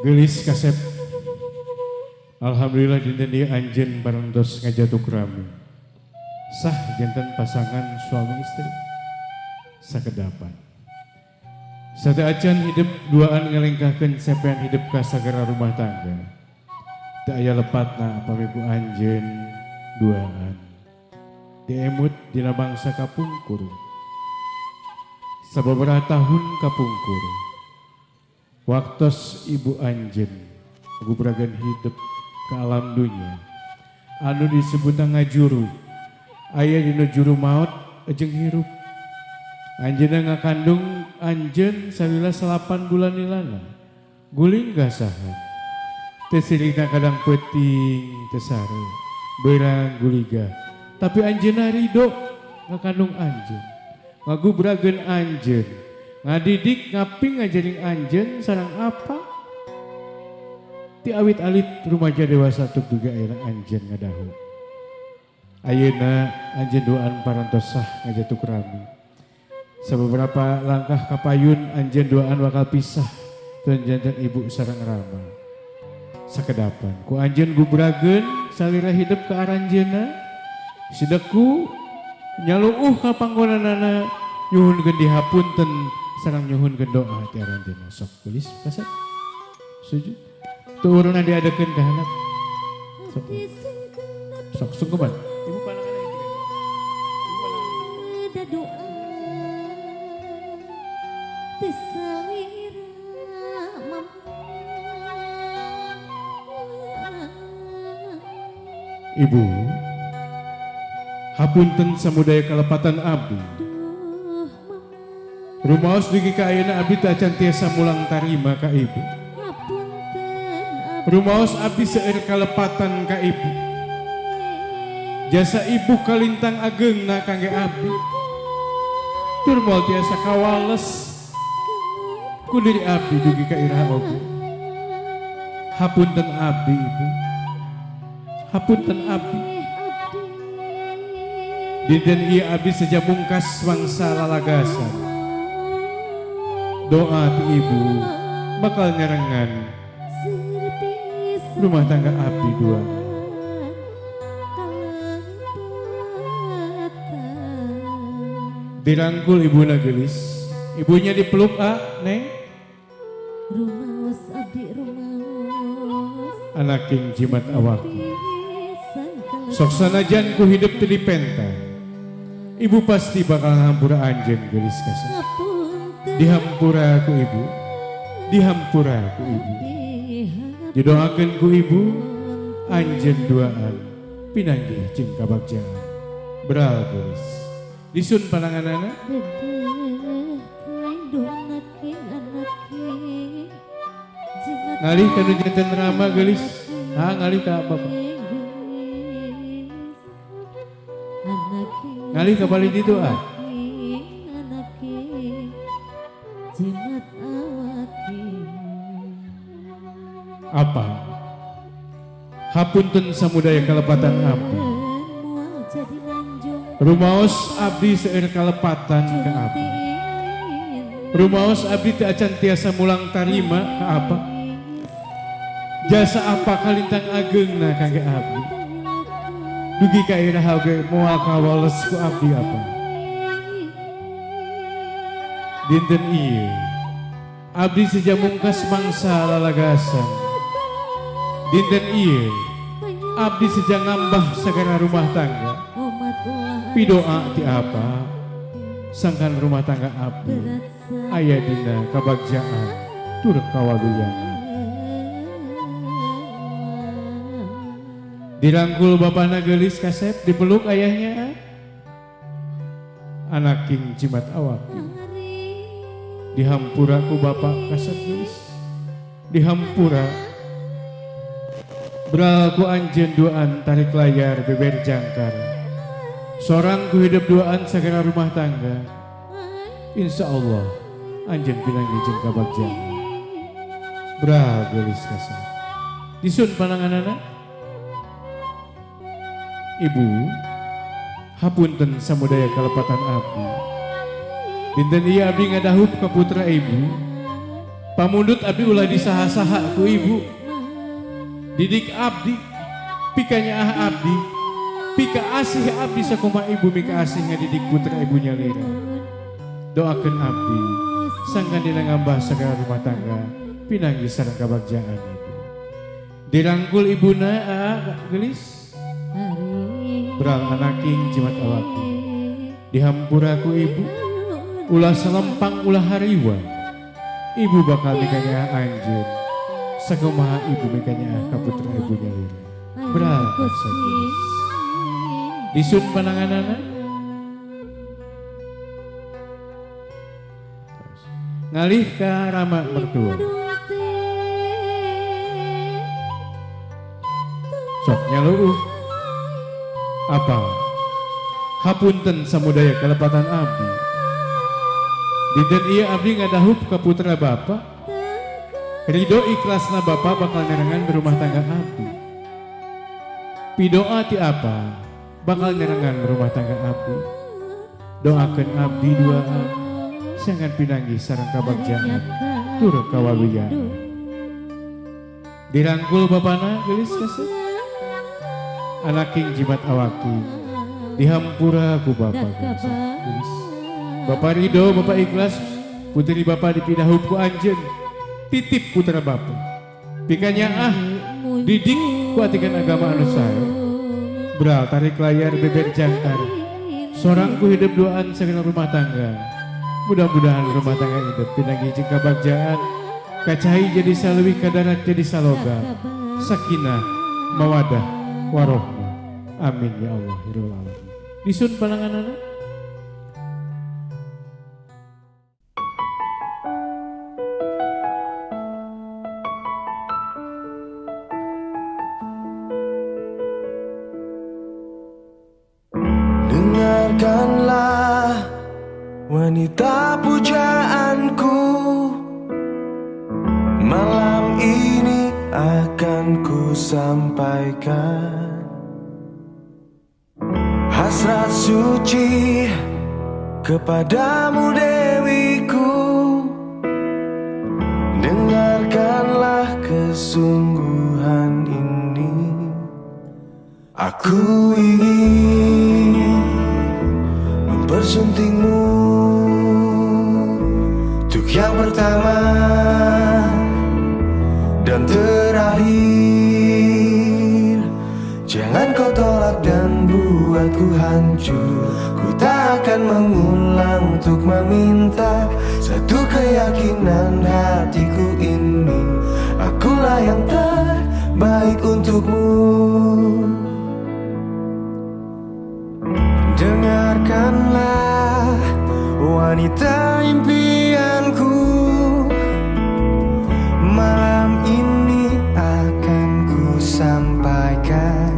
Geulis kasep. Alhamdulillah dinten ieu anjeun parantos ngajatuk rami. Sah janten pasangan suami istri. Sakedapan. Sateuacan hidup duaan ngalengkahkeun sampean hidup ka sagara rumah tangga. Teu aya lepatna pami ku anjeun duaan. Diemut dina bangsa kapungkur. Sababaraha tahun kapungkur. Waktos ibu anjeun gubragan hidup ke alam dunya anu disebutna ngajuru aya dina juru maot jeung hirup. Anjeunna ngakandung anjeun salila 8 bulan nilana guling gasahan teu sirikna kadang peuting teu sare beurang guliga tapi anjeunna ridho ngakandung anjeun ngagubrageun anjeun ngadidik ngaping ngajaring anjeun sareng apa ti awit alit rumaja dewasa tuk duga ayeuna anjeun ngadahu. Ayeuna anjeun duaan parantos sah ngajatuk rami. Sabeberapa langkah kapayun anjeun duaan bakal pisah teu janten ibu sareng rama. Sakedapan ku anjeun gubrageun salira hidup ka aranjeunna sideku nyaluuh ka panggonanana nyuhunkeun dihapunten sareng nyuhunkeun doa ti aranjeunna. Sok geulis kasep sujud turunna diadekeun ka handap. Sok sok sungkeman ibu panangan doa ibu hapunten samudaya kalepatan abdi. Rumaos dugi ka ayeuna abdi teu acan tiasa mulang tarima ka ibu. Rumaos abdi seueur kalepatan ka ibu. Jasa ibu kalintang ageungna kangge abdi. Tur moal tiasa kawales ku diri abdi dugi ka iraha oge. Hapunten abdi ibu. Hapunten abdi. Dinten ieu abdi seja mungkas wangsa lalagasan. Doa ti ibu bakal nyarengan rumah tangga abdi dua. Dirangkul ibuna geulis, ibunya dipeluk a neng. Rumaos abdi rumaos. Anaking jimat awak. Sok sanajan ku hidup teu dipenta. Ibu pasti bakal ngahampura anjeun geulis kasep. Dihampura ku ibu, dihampura ku ibu. Didoakeun ku ibu anjeun duaan pinanggih jeung kabagjaan. Beral geulis. Disun pananganana. Ngalih ka nu janten rama geulis. Ha ngalih ka bapak. Ngalih ka bali ditu ah. Apa? Hapunten samudaya kalepatan abdi. Rumaos abdi seueur kalepatan ka abdi. Rumaos abdi teu acan tiasa mulang tarima ka apa? Jasa apa kalintang ageungna kangge abdi? Dugi ka iraha oge moal kawales ku abdi apa? Dinten ieu abdi seja mungkas mangsa lalagasan. Dinten ieu abdi seja ngambah sagara rumah tangga. Pidoa ti apa sangkan rumah tangga abdi aya dina kabagjaan tur kawaluyan. Dirangkul bapana geulis kasep dipeluk ayahnya. Anaking jimat awak. Dihampura ku bapak kasep geulis. Dihampura beral ku anjeun duaan tarik layar beber jangkar. Sorang ku hidup duaan sagara rumah tangga. Insya Allah anjeun pinanggih jeung kabagjaan. Beral geulis kasep. Disun pananganana. Ibu, hapunten samudaya kalepatan abdi. Dinten ieu abdi ngadahup ka putra ibu. Pamundut abdi ulah disaha-saha ku ibu. Didik abdi, pikanyaah abdi, pika asih abdi sakumaha ibu mika asih ngadidik putra ibu nyalira. Doakeun abdi sangkan dina ngambah sagala rumah tangga pinanggih sareng kabagjaan ibu. Dirangkul ibuna aa geulis. Beral anaking jimat awaki. Dihampura ku ibu, ulah selempang ulah hariwa. Ibu bakal mikanyaah anjeun. Sakumaha ibu mikanyaah ka putra ibu nyalira. Beral asa geulis. Disun pananganana. Ngalih ka rama mertua. Sok nyaluuh. Apa? Hapunten samudaya kalepatan abdi. Dinten ieu abdi ngadahup ka putra bapa. Ridho ikhlasna bapa bakal nerengan berumah tangga abdi. Pidoa ti apa bakal nerengan berumah tangga abdi. Doakeun abdi duaan sangan pinanggih sareng kabagjaan tur kawaluyaan. Dirangkul bapana geulis kasih. Anaking jimat awaki dihampura ku bapa geulis. Bapak ridho, bapak ikhlas, putri bapak dipidahup ku anjeun. Titip putra bapa. Pikanyaah didik ku atikan agama anu sae. Beral tarik layar beber jangkar. Sorangku hidup duaan segala rumah tangga. Mudah-mudahan rumah tangga hidup pinanggih jeung kabagjaan. Kacai jadi saleuwi kadarat jadi saloga. Sakinah, mawadah, warohmah. Amin ya Allah ya rabbal alamin. Disun pananganana. Dengarkanlah wanita pujaanku, malam ini akan ku sampaikan hasrat suci kepadamu dewiku. Dengarkanlah kesungguhan ini. Aku ingin mempersuntingmu untuk yang pertama dan terakhir. Jangan kau tolak dan buatku hancur. Ku tak akan mengulang untuk meminta satu keyakinan hatiku ini. Akulah yang terbaik untukmu. Dengarkanlah wanita impianku, malam ini akan ku sampaikan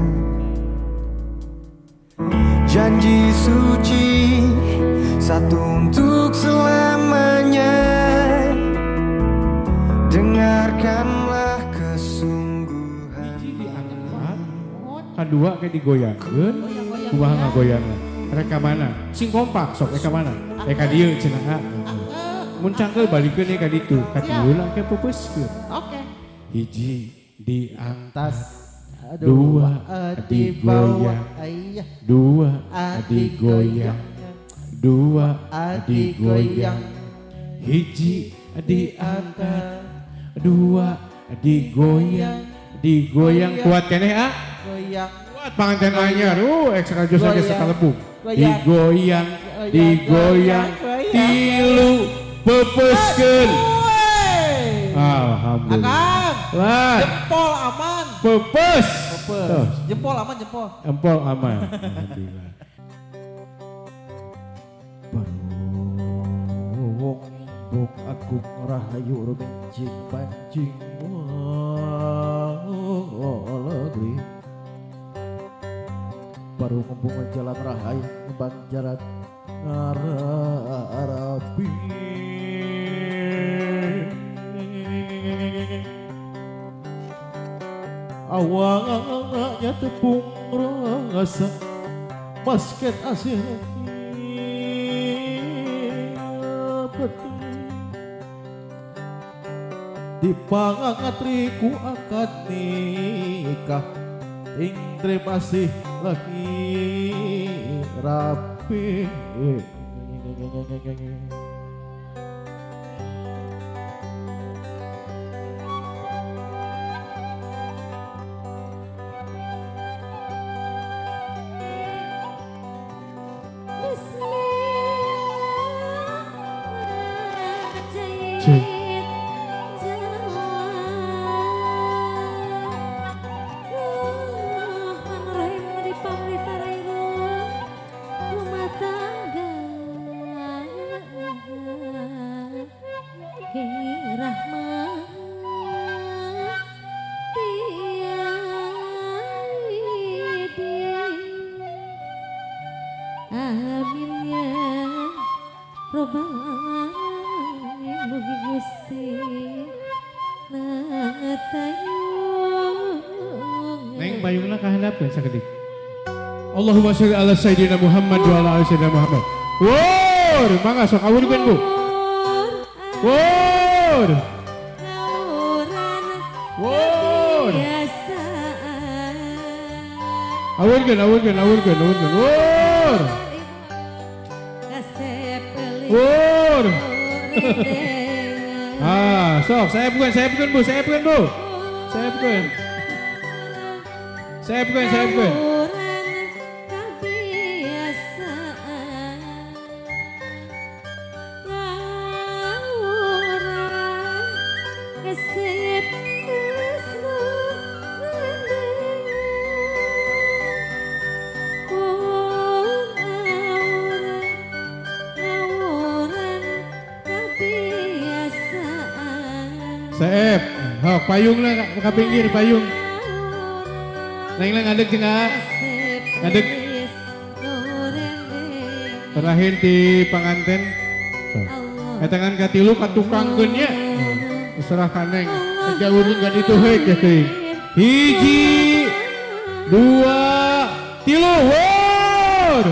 janji suci satu untuk selamanya. Dengarkanlah kesungguhan. Hiji diangkat, kadua ke digoyangkeun, kumaha ngagoyangna? Reka mana? Sing kompak sok reka mana? Reka dieu cenah. Mun cangkeul balikeun ka ditu, ka tilu lah ke peupeuskeun. Oke. Hiji diangkat, dua digoyang, dua digoyang, dua digoyang, hiji diangkat, dua digoyang, digoyang kuat keneh ah? Goyang. Kuat panganten anyar, ekstra jus lagi sakalebung. Digoyang, digoyang, tilu peupeuskeun. Alhamdulillah. Akang. Jempol aman. Pepes. Pepes. Jempol aman, jempol. Jempol aman. Alhamdulillah. Barung bung agung rahayu rumincing pancing walegri. Baru ngembungan jalan rahayu banjaran ngarapi. Awalnya tepung rasa basket asih. Dipangatri ku akad nikah Indri masih lagi rapi. Neng payungna kahandapkeun sakedik. Allahumma sholli ala sayyidina Muhammad wa ala ali sayyidina Muhammad. Wur, mangga sok awurkeun Bu. Wur. Wur. Awurkeun, awurkeun, awurkeun, awurkeun. Wur. Wur. Ah, sok saya bukan Bu, saya bukan Bu. Saya bukan. Saya bukan, saya bukan. Seep, hok payungna ka pinggir payung. Neng neng ngadeg jeung ngadeg. Terakhir di panganten. Eta kan katilu katukangkeun nya. Serah ka neng. Tiga urut ka ditu heuk ya teuing. Hiji, dua, tilu, wur.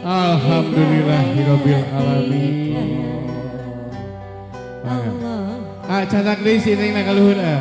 Alhamdulillahirabbil alamin. Ah, catak deui si neng na kaluhur ah.